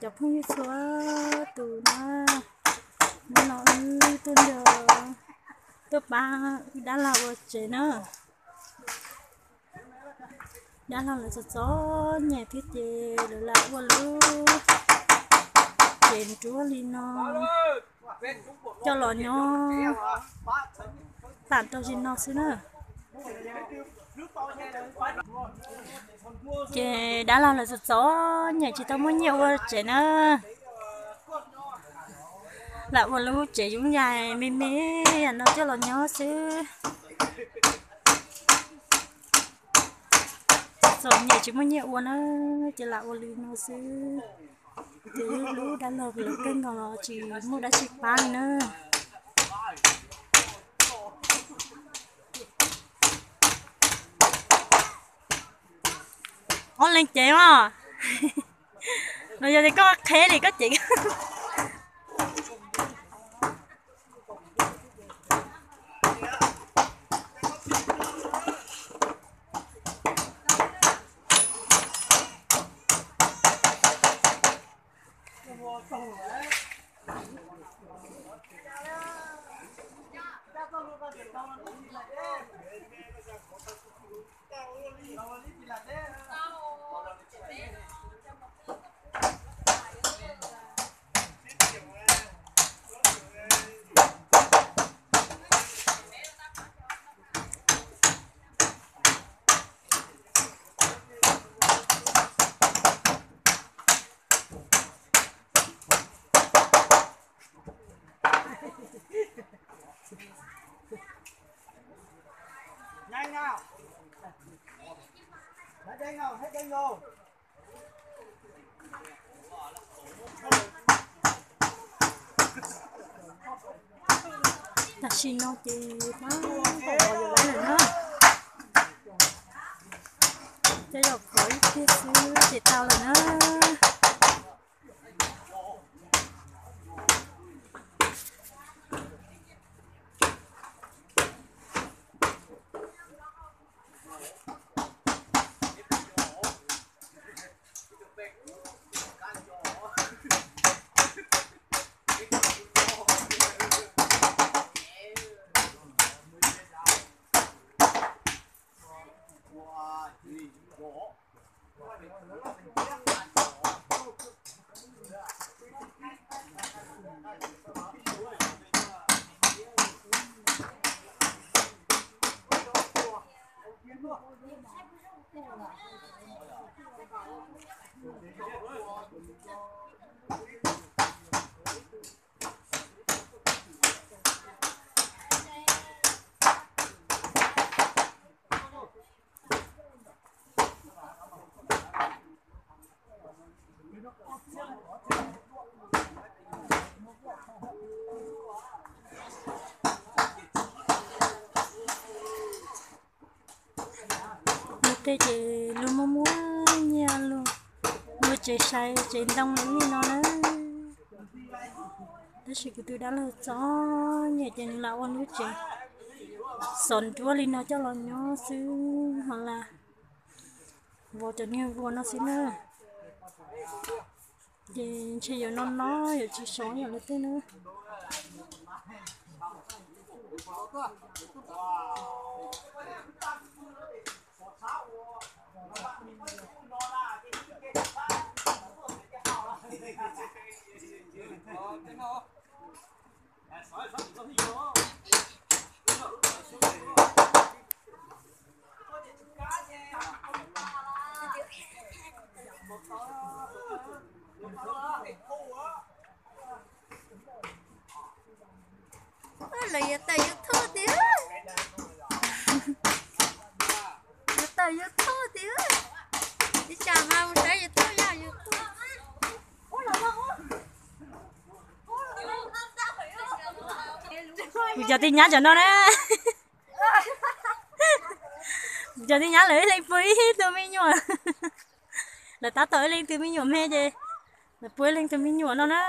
Cov phooj ywg txhua tus na, hnub no wb tuaj nrog, tuaj pab wb dab laug ua tsev na. Dab laug lawv txom txom nyem thiab ces lawv lam ua lub tsev nruab li no coj los nyob tam rau zim no xwb na. Ces dab laug lawv txom txom nyem tsis tau muaj nyiaj ua tsev na. Lam ua lub tsev yoov yaig me me no coj los nyob xwb. Txom nyem tsis muaj nyiaj ua na, ces lam ua li no xwb. Ces lub dab laug lawv kawg nkaus los tsis muaj dab tsi pab li na. Ob leeg cev os. No yog tias koj qheb li koj cev. Tam sim no ces pab kom pom yuav lawm na. Cov yog pom ib pliag xwb ces tau lawm na. Luag tej ces luag muaj muaj nyiaj luag, luag tsev sai tsev ntoo li no na. Tab sis kuv tus dab laug txom nyem ces nws lam ua lub tsev xov nruab li no coj los nyob xwb ho lam vov cov niag vuas no xwb na. Ces ntshe yuav no no yuav tsis sov yam luag tej na. Lawv yuav tawm YouTube tiag. Yuav tawm YouTube tiag. Ib tsam mas mus saib YouTube yog YouTube. Kuv cov tij nyab cov no na. Kuv cov tij nyab lawv ib leeg pw ib tug me nyuam. Lawv tab tom ib leeg tug me nyuam me ces lawv pw ib leeg tug me nyuam no na.